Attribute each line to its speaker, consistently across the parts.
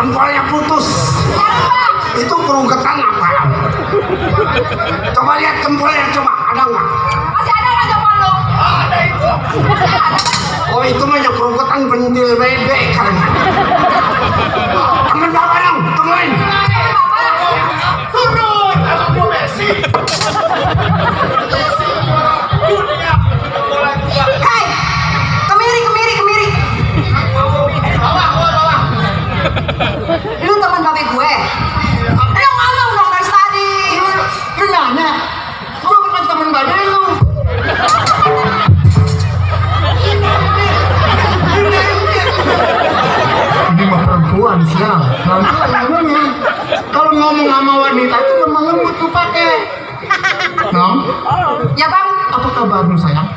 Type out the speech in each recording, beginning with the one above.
Speaker 1: jempolnya putus. Itu kerugetan apaan? Coba lihat jempolnya, coba ada nggak?
Speaker 2: Masih ada nggak jempol lo?
Speaker 3: Ada itu.
Speaker 2: Masih ada.
Speaker 1: Oh itu mah yang kerugetan bentil bebek kan. Temen bapak dong, temuin.
Speaker 3: Turun. Emang gua Messi.
Speaker 2: Hei, kemiri.
Speaker 3: Bawah.
Speaker 2: Lu teman babe gue. Lu ngomong dong dari tadi.
Speaker 1: Lu nanya, gua bukan temen babe lu. Ini mah perempuan siang. Namanya kalau ngomong sama wanita itu lemah lembut tuh pakai. Nong,
Speaker 2: Ya bang.
Speaker 1: apa kabarmu sayang?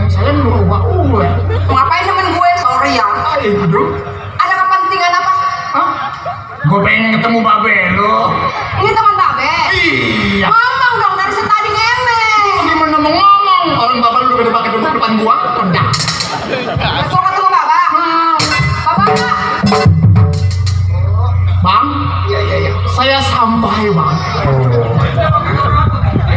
Speaker 1: Sayang lu ubah.
Speaker 2: Ngapain temen gue? Sorry ya.
Speaker 1: Itu dong.
Speaker 2: Ada kepentingan apa?
Speaker 1: Hah? Gue pengen ketemu babe lu.
Speaker 2: Ini teman babe.
Speaker 1: Iya.
Speaker 2: Ngomong dong dari tadi ngemeng.
Speaker 1: Gimana mau ngomong? Orang bapak lu udah pakai duduk depan gua. Udah.
Speaker 2: Mau ketemu baba? Baba nggak?
Speaker 1: Bang,
Speaker 3: Iya.
Speaker 1: saya sampai bang.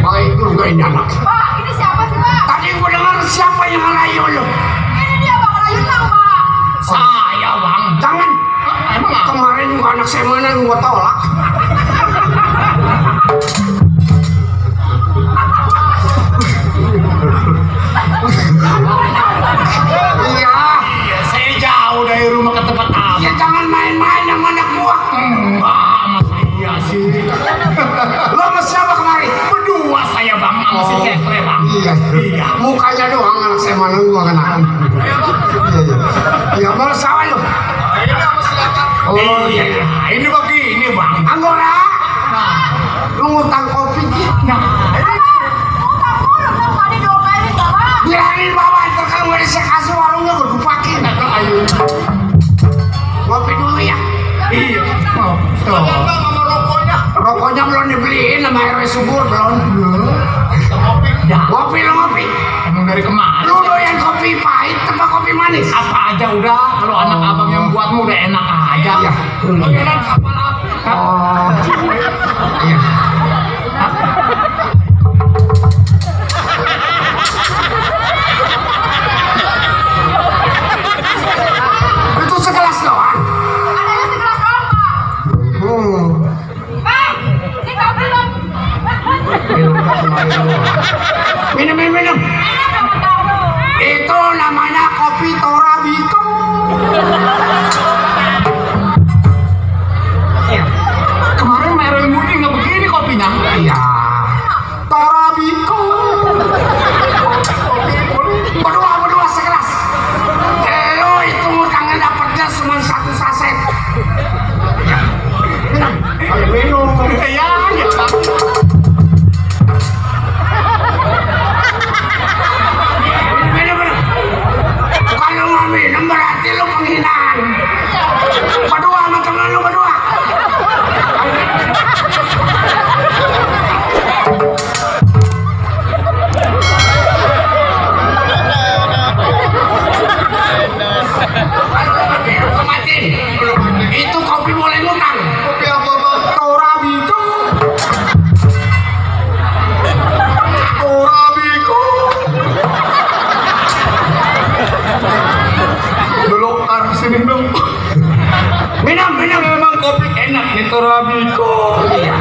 Speaker 1: Baik juga ini anak.
Speaker 2: Pak, ini siapa sih pak?
Speaker 1: Tadi gua dengar siapa yang ngerayu lu?
Speaker 2: Ini dia bang Rayun bang pak.
Speaker 1: Saya bang. Jangan. Emang kemarin juga anak saya mana lu gua tolak. Iya, saya jauh dari rumah ke tempat abang. Ya jangan main-main sama anak gua. Enggak, masa iya sih. Lo sama siapa kemarin? Berdua saya bang, sama si Kepre bang. Iya. Mukanya doang anak saya mana gua kenalan. Iya, baru sawah lu. Oh iya. Ini begini bang. Anggora. Nah, lu ngutang kopi. Nah,
Speaker 2: Utang mulu dong tadi domelin baba.
Speaker 1: bilangin bapak ntar kalau nggak saya kasih warungnya gue dupakin. Ayo. Ngopi dulu ya. Iya. Oh, tuh.
Speaker 3: Sama rokoknya.
Speaker 1: Rokoknya belum dibeliin sama RW Subur belum. Ya. Ngopi lo ngopi. Emang dari kemarin. Lu doyan kopi pahit apa kopi manis? Apa aja udah. Kalau anak abang yang buatmu udah enak aja. Iya.
Speaker 3: Bayaran kapal api.
Speaker 1: Oh. Iya. Itu segelas doang.
Speaker 2: Adanya segelas doang pak. Bang, ini kopi dong.
Speaker 1: Minum. Itu namanya kopi Torabito. Ya. Kemarin merah mudi nggak begini kopinya. Iya. Torabito. Berdua segelas. Lo itu ngutangnya dapatnya cuma 1 saset. Ya. Minum. Ayo minum. Ya. Kalau nggak minum berarti lu penghinaan. Berdua sama temen lu berdua. Kematin. Itu kopi boleh ngutang.
Speaker 3: Kopi apa bang?
Speaker 1: Torabito.
Speaker 3: Belum harus sini dong.
Speaker 1: Minum.
Speaker 3: Memang kopi enak nih Torabiko.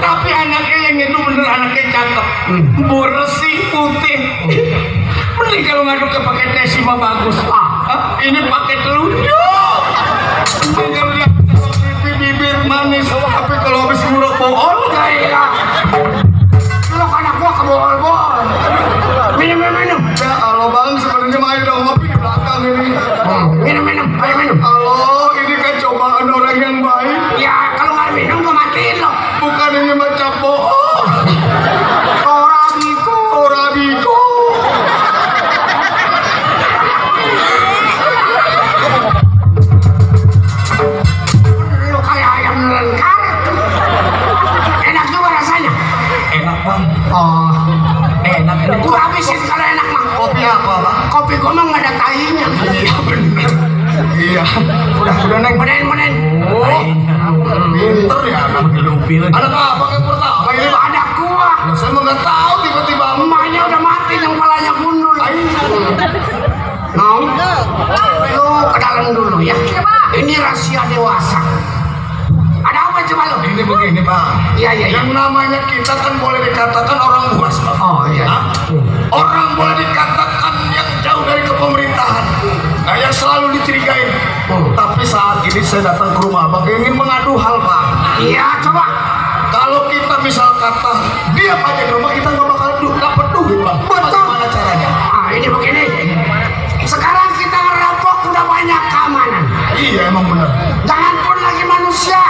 Speaker 3: Tapi anaknya yang itu bener anaknya cakep. Bersih putih. Mending kalau ngaduk ke pakai teh sih mah bagus. Ini pakai telunjuk. Mending kalau lihat pipi bibir manis. Tapi kalau habis nguruk pohon
Speaker 1: Gaya. Lu anak gua kebol-bol. Minum.
Speaker 3: ya Allah bang, sebenarnya mah ayo dong ngopi di belakang ini.
Speaker 1: Minum. Ayo minum.
Speaker 3: Allah, ini kan cobaan orang yang baik.
Speaker 1: Ya kalau nggak minum gua matiin lo.
Speaker 3: Bukan ini macam bohong. Torabiko.
Speaker 1: Lu kayak ayam lengkar. menen.
Speaker 3: Pinter ya anak
Speaker 1: Lupil.
Speaker 3: anak apa yang pertama ini Pak?
Speaker 1: Ada gua.
Speaker 3: Nah, saya mau nggak tahu tiba-tiba
Speaker 1: Emaknya udah mati yang palanya gundul. Mau? Lu ke dalam dulu ya. Ini rahasia dewasa. Ada apa coba lu?
Speaker 3: ini begini Pak.
Speaker 1: Iya.
Speaker 3: Yang namanya kita kan boleh dikatakan orang buas Pak.
Speaker 1: Oh iya.
Speaker 3: Hah? Orang boleh dikatakan yang jauh dari kepemerintahan. Nah, yang selalu dicurigain. Tapi saat ini saya datang ke rumah Abang ingin mengadu hal Pak.
Speaker 1: Iya coba.
Speaker 3: Kalau kita misal kata diam aja di rumah kita nggak bakal dapat duit Pak.
Speaker 1: Betul.
Speaker 3: Bagaimana caranya?
Speaker 1: Ah ini begini. Sekarang kita ngerampok udah banyak keamanan.
Speaker 3: Iya emang benar.
Speaker 1: Jangan pun lagi manusia.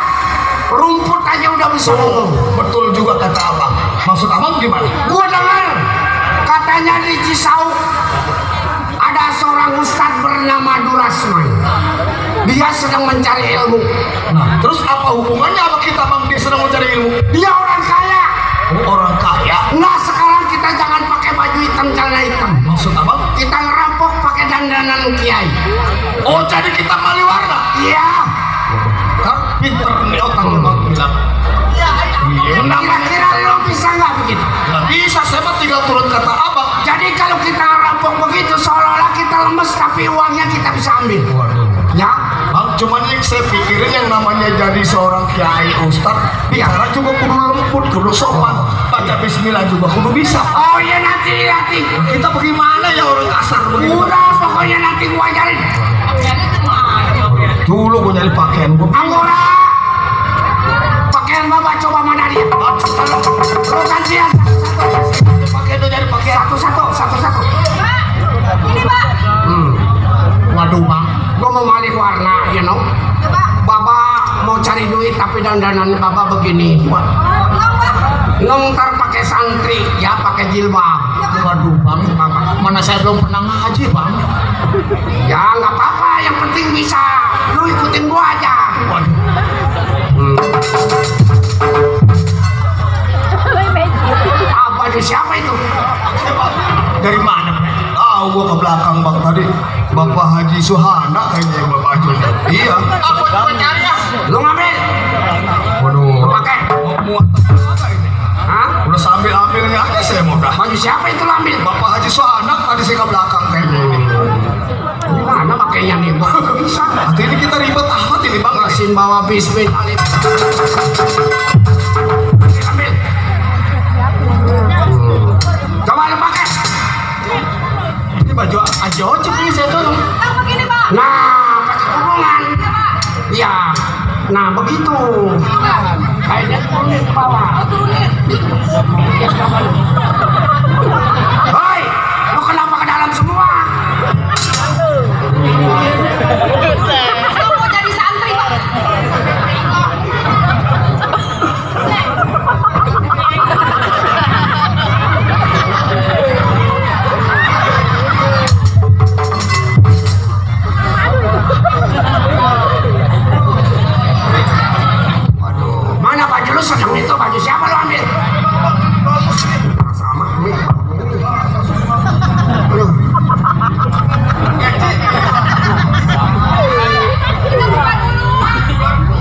Speaker 1: Rumput aja udah bisa ngomong.
Speaker 3: Betul juga kata Abang. Maksud Abang gimana?
Speaker 1: Gua dengar katanya di Cisauk ada seorang ustadz bernama Durasman. Dia sedang mencari ilmu.
Speaker 3: Nah, terus apa hubungannya apa kita Bang dia sedang mencari ilmu?
Speaker 1: Dia orang kaya.
Speaker 3: Oh, orang kaya.
Speaker 1: Nah sekarang kita jangan pakai baju hitam, celana hitam.
Speaker 3: Maksud Abang?
Speaker 1: Kita ngerampok pakai dandanan kiai.
Speaker 3: Oh, jadi kita mali warna.
Speaker 1: Iya.
Speaker 3: Kan pinter nih otaknya Bang bilang. Iya,
Speaker 1: Kira-kira lo bisa nggak begitu?
Speaker 3: nggak bisa, saya mah tinggal turun kata Abang.
Speaker 1: Jadi kalau kita ngerampok begitu seolah-olah kita lemes tapi uangnya kita bisa ambil. Ya.
Speaker 3: Bang, cuman yang saya pikirin yang namanya jadi seorang kiai ustad bicara juga kudu lembut, kudu sopan, baca bismillah juga kudu bisa.
Speaker 1: Oh iya nanti.
Speaker 3: Kita bagaimana ya orang kasar begini?
Speaker 1: Udah pokoknya nanti gua ajarin.
Speaker 3: Dulu gua nyari pakaian gua.
Speaker 1: Anggora. Pakaian bapak coba mana dia? Lo gantian.
Speaker 3: Pakaian tuh nyari pakaian.
Speaker 1: Satu.
Speaker 2: Ini Pak.
Speaker 1: Waduh bang, gua mau malih warna, you know. Bapak mau cari duit tapi dandanan bapak begini. Nong ntar pakai santri, ya pakai jilbab.
Speaker 3: Waduh bang, mana saya belum pernah ngaji bang.
Speaker 1: Ya nggak apa-apa, yang penting bisa. Lu ikutin gua aja.
Speaker 3: Waduh.
Speaker 1: Baju siapa itu?
Speaker 3: Dari mana? Tahu gua ke belakang bang tadi. Bapak Haji Suhana kayaknya yang bawa baju. Iya. Apa cuma nyari ya?
Speaker 1: Lu ngambil?
Speaker 3: Waduh.
Speaker 1: Lu pakai?
Speaker 3: Muat apa ini?
Speaker 1: Hah?
Speaker 3: Udah sambil ambilnya aja saya mau dah.
Speaker 1: Baju siapa itu lu ambil?
Speaker 3: Bapak Haji Suhana tadi saya ke belakang kayaknya ini.
Speaker 1: Mana pakainya nih? Gua nggak bisa.
Speaker 3: Nanti ini kita ribet amat ini bang.
Speaker 1: Mesin bawa bismillah. Ambil. Coba lu pakai.
Speaker 3: Ini baju aja ojek ini saya tuh.
Speaker 2: Begini Pak.
Speaker 1: Nah, pakai hubungan. Ya. Nah, begitu. Kayaknya turunin ke bawah. Hoi, lu kenapa ke dalam semua?
Speaker 2: Aku mau jadi santri Pak.
Speaker 1: Mana baju lu sedang itu? Baju siapa lu ambil? Sama ini.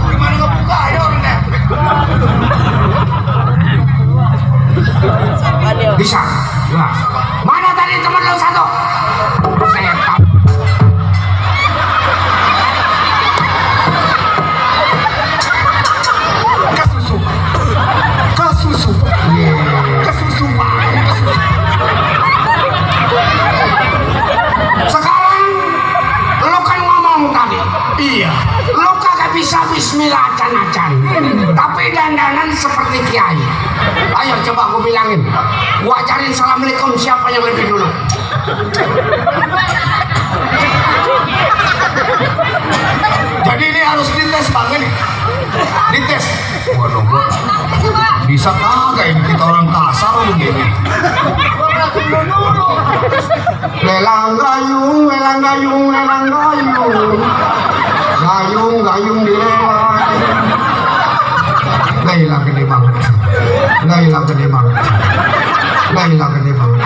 Speaker 3: Gimana ngebuka ya orangnya?
Speaker 1: Bisa. Ya. Mana tadi teman lu satu? Setan.
Speaker 3: Kasusu.
Speaker 1: Sekarang lu kan ngomong tadi.
Speaker 3: Iya.
Speaker 1: Lu kagak bisa bismillah acan-acan. Tapi dandanan seperti kiai. Ayo coba gua bilangin. Gua ajarin assalamualaikum siapa yang lebih dulu.
Speaker 3: Jadi ini harus dites bang ini. Dites. Waduh, gua bisa kagak ini kita orang kasar begini.
Speaker 1: Lelang gayung, lelang gayung, lelang gayung. Gayung, gayung dilelang. Gailah gede banget. Gailah gede banget. Gailah gede banget.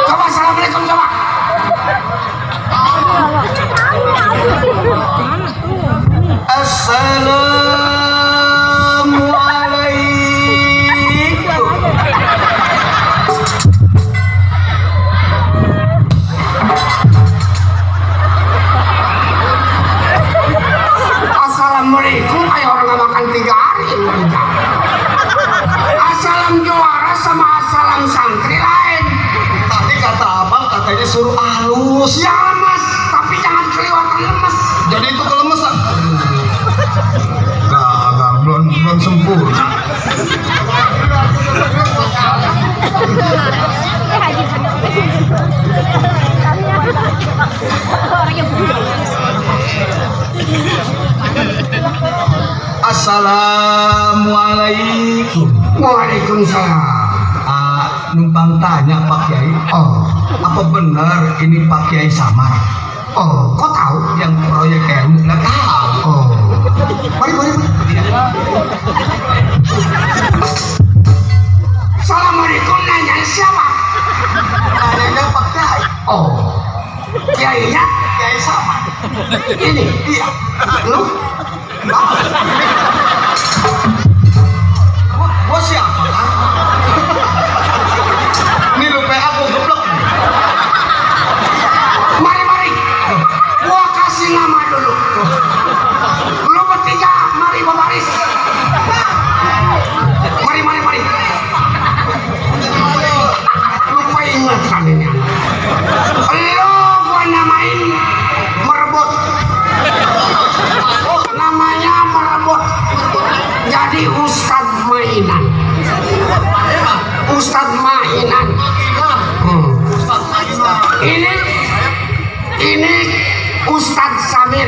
Speaker 1: Coba assalamualaikum coba.
Speaker 3: suruh halus.
Speaker 1: Ya lemes, tapi jangan kelewatan lemes.
Speaker 3: Jadi itu kelemesan. Nah, belum sempurna. Assalamualaikum.
Speaker 1: Waalaikumsalam.
Speaker 3: Numpang tanya Pak Kiai.
Speaker 1: Oh,
Speaker 3: Apa benar ini Pak Kiai Samar
Speaker 1: oh, kok tahu?
Speaker 3: yang proyek ilmu? Nggak tahu.
Speaker 1: Oh, mari. Assalamualaikum, nanya siapa?
Speaker 3: Nanya Pak Kiai.
Speaker 1: Oh, kiainya
Speaker 3: Kiai Samar.
Speaker 1: ini.
Speaker 3: Iya.
Speaker 1: Lu?
Speaker 3: Gua siapa kan? Ini lupa aku geblek.
Speaker 1: Mari. Gua kasih nama dulu. Lu bertiga, mari berbaris. Mari. Lupa ingatan ini. Lu gua namain merebut. Namanya merebut. Jadi Ustadz Mainan. Ustadz Mainan. Ini Ustadz Samir.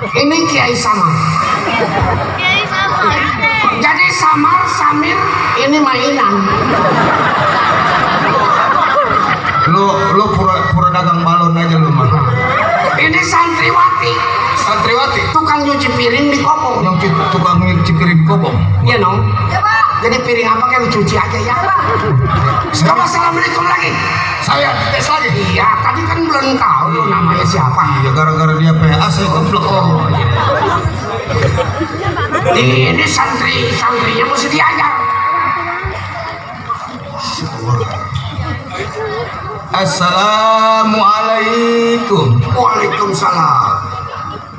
Speaker 1: Ini Kiai Samar. Jadi Samar, Samir, ini Mainan.
Speaker 3: Lu pura dagang balon aja lu mah.
Speaker 1: Ini santriwati,
Speaker 3: Santriwati.
Speaker 1: tukang nyuci piring di kopong.
Speaker 3: Yang tukang nyuci piring kobong.
Speaker 1: Iya dong. Jadi piring apa kayak lu cuci aja ya. Coba assalamualaikum lagi.
Speaker 3: Saya tes lagi.
Speaker 1: Iya, tadi kan belum tahu lu namanya siapa.
Speaker 3: Ya gara-gara dia PA saya geblek.
Speaker 1: Oh, iya. Ini santrinya mesti diajar.
Speaker 3: Assalamualaikum.
Speaker 1: Waalaikumsalam.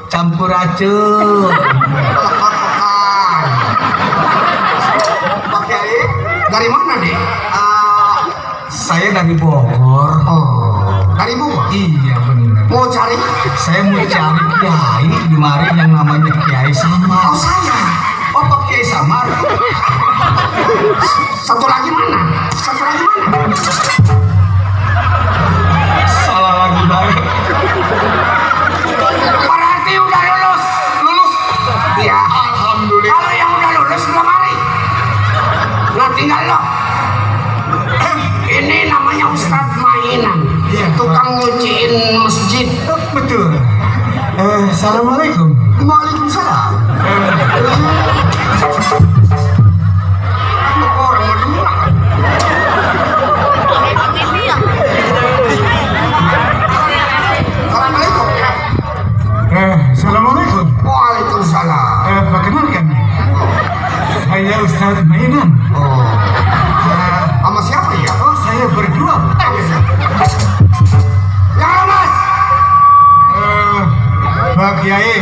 Speaker 3: Campur racun.
Speaker 1: Lekat-lekat. Pak Kiai, dari mana nih?
Speaker 3: Saya dari Bogor.
Speaker 1: Oh, dari Bogor.
Speaker 3: Iya benar.
Speaker 1: Mau cari?
Speaker 3: Saya mau cari kiai di mari yang namanya Kiai Samar.
Speaker 1: Oh, saya.
Speaker 3: Oh, Pak Kiai Samar.
Speaker 1: Satu lagi mana?
Speaker 3: Salah lagi banget.
Speaker 1: Berarti udah lulus.
Speaker 3: Lulus.
Speaker 1: Iya.
Speaker 3: Alhamdulillah.
Speaker 1: Kalau yang udah lulus belum hari. Nah, tinggal lo. Ini namanya Ustadz Mainan.
Speaker 3: Iya.
Speaker 1: Tukang nyuciin masjid.
Speaker 3: Betul. Assalamualaikum.
Speaker 1: Waalaikumsalam. Orang berdua. Assalamualaikum.
Speaker 3: Assalamualaikum.
Speaker 1: Waalaikumsalam.
Speaker 3: Perkenalkan. Saya Ustadz Mainan.
Speaker 1: Oh, sama siapa ya?
Speaker 3: Oh, saya berdua.
Speaker 1: Ya Mas.
Speaker 3: Pak Kiai.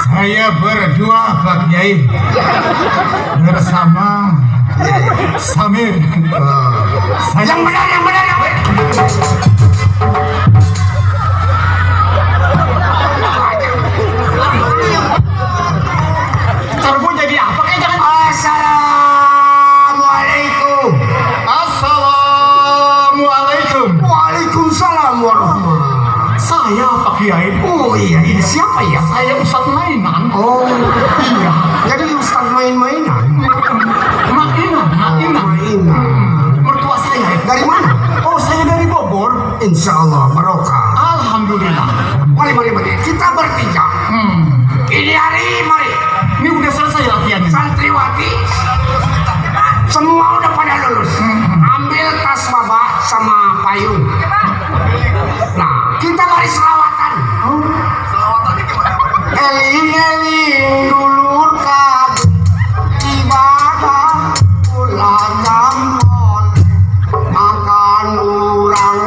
Speaker 3: Saya berdua Pak Kiai. Bersama Samir.
Speaker 1: Yang benar.
Speaker 3: Terbu jadi apa kayak jangan.
Speaker 1: Assalamualaikum.
Speaker 3: Assalamualaikum.
Speaker 1: Waalaikumsalam warahmatullahi.
Speaker 3: Saya Pak Kiai.
Speaker 1: Oh iya, siapa ya?
Speaker 3: Saya Ustadz Mainan.
Speaker 1: Oh
Speaker 3: Iya.
Speaker 1: jadi Ustadz main-mainan.
Speaker 3: Mainan. Mertua saya.
Speaker 1: Dari mana?
Speaker 3: Oh, saya dari Bogor.
Speaker 1: Insya Allah barokah.
Speaker 3: Alhamdulillah.
Speaker 1: Mari. Kita bertiga. Ini hari mari.
Speaker 3: Ini udah selesai latihannya.
Speaker 1: Santriwati semua udah pada lulus. Ambil tas baba sama payung. Nah, kita mari selawatan. Eling dulur kadung ibadah ulah jampol akan urang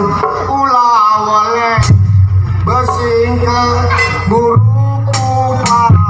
Speaker 1: ulah wale besing ke buruku para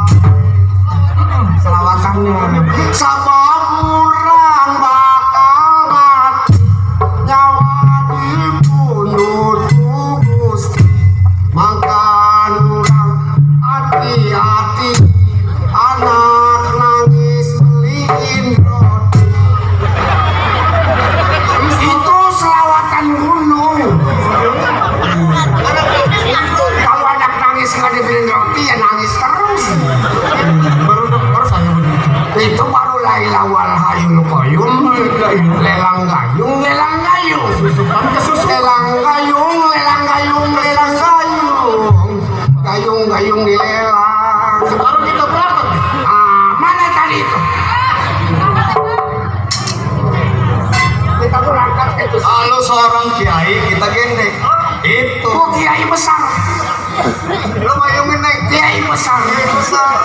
Speaker 1: lelang gayung, lelang gayung. Susupan ke susu. Lelang gayung, lelang gayung, lelang gayung. Gayung, gayung dilelang. Sekarang kita berangkat. Mana tadi itu? Kita berangkat itu.
Speaker 3: Kalau seorang kiai kita gendek. Itu.
Speaker 1: Oh, kiai besar.
Speaker 3: Lo bayangin naik
Speaker 1: Kiai besar.
Speaker 3: kiai besar.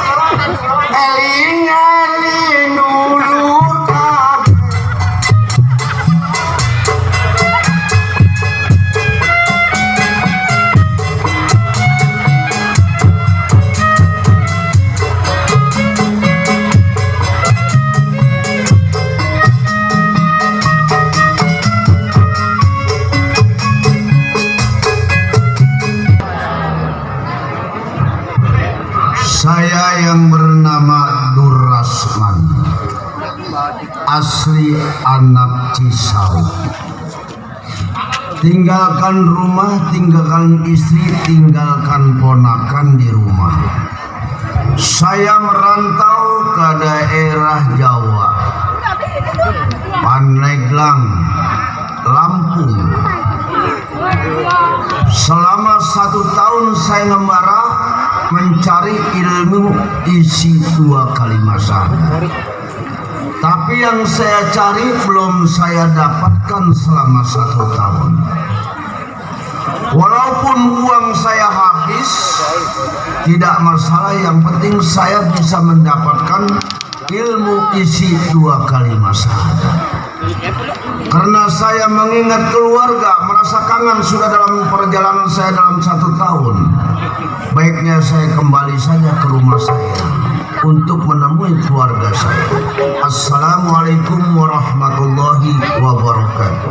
Speaker 1: Eling eling dulur kabeh.
Speaker 4: Saya yang bernama Durrasman, asli anak Cisau. Tinggalkan rumah, tinggalkan istri, tinggalkan ponakan di rumah. Saya merantau ke daerah Jawa, Pandeglang, Lampung. Selama 1 tahun saya ngembara mencari ilmu isi 2 kalimat syahadat. Tapi yang saya cari belum saya dapatkan selama 1 tahun. Walaupun uang saya habis, tidak masalah, yang penting saya bisa mendapatkan ilmu isi 2 kalimat syahadat. Karena saya mengingat keluarga, merasa kangen sudah dalam perjalanan saya dalam 1 tahun. Baiknya saya kembali saja ke rumah saya untuk menemui keluarga saya. Assalamualaikum warahmatullahi wabarakatuh.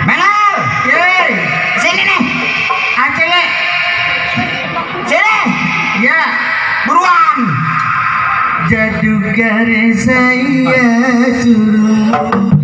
Speaker 1: Menar, yeay, sini nih, Acele, sini, ya, buruan.
Speaker 4: Jadugar saya turun.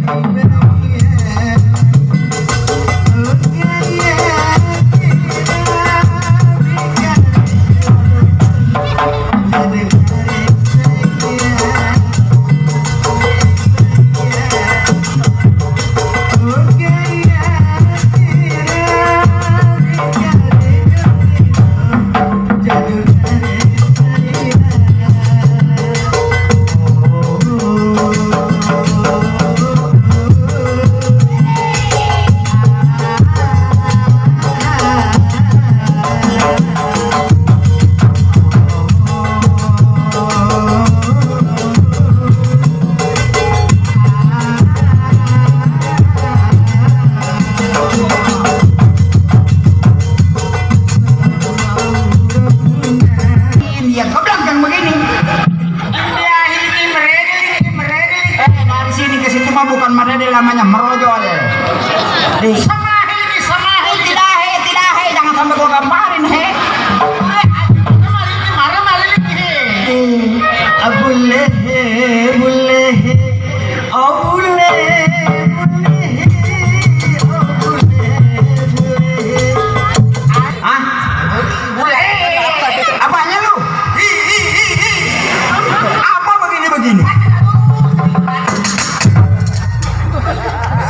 Speaker 1: Bukan merede namanya merojol. Sama tidak jangan sampai gua gambarin he. Apanya lu? Apa begini?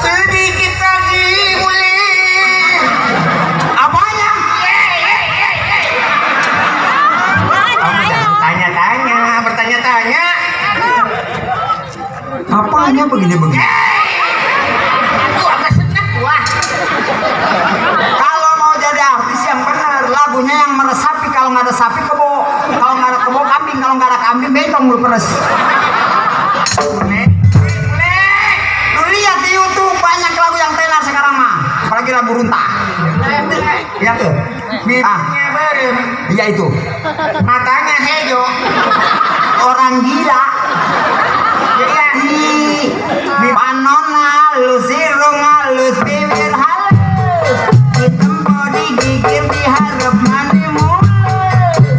Speaker 3: Sedikit lagi boleh.
Speaker 1: Apanya?
Speaker 3: Bertanya-tanya.
Speaker 1: Apanya begini?
Speaker 3: Aku agak senang wah.
Speaker 1: Kalau mau jadi artis yang benar, lagunya yang meresapi. Kalau nggak ada sapi kebo, kalau nggak ada kebo kambing, kalau nggak ada kambing bentong lu peres. Lu lihat di YouTube banyak lagu yang tenar sekarang mah, apalagi lagu runtah. Iya tuh.
Speaker 3: Bibirnya berem.
Speaker 1: Iya itu.
Speaker 3: Matanya hejo.
Speaker 1: Orang gila. Panon halus, irung halus, bibir halus, hitam body gigir diharap mandi mulus.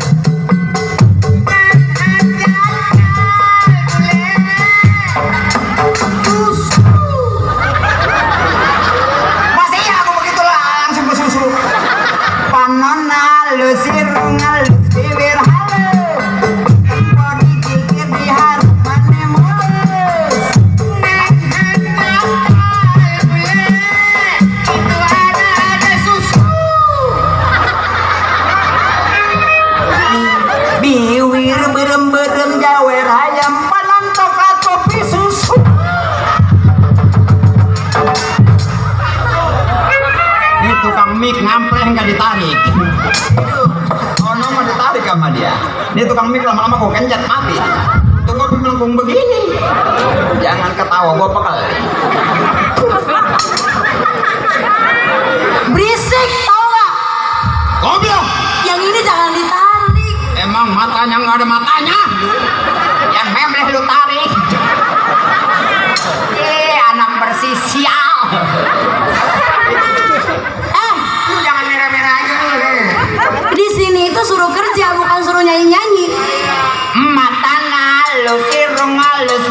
Speaker 1: Masih iya aku begitu langsung ke susu. Panon halus, irung halus, bibir halus.
Speaker 5: dia. Dia tukang mik lama-lama gue kencet mati. Tuh gue melengkung begini. Jangan ketawa, gue pekel.
Speaker 2: Berisik, tau gak?
Speaker 5: Goblok.
Speaker 2: Yang ini jangan ditarik.
Speaker 5: Emang matanya nggak ada matanya? Yang membleh lu tarik. Anak bersih sial.
Speaker 1: Lu jangan merah-merah aja lu deh.
Speaker 2: Di sini itu suruh kerja, bukan suruh nyanyi-nyanyi.
Speaker 5: Mata halus, irung halus,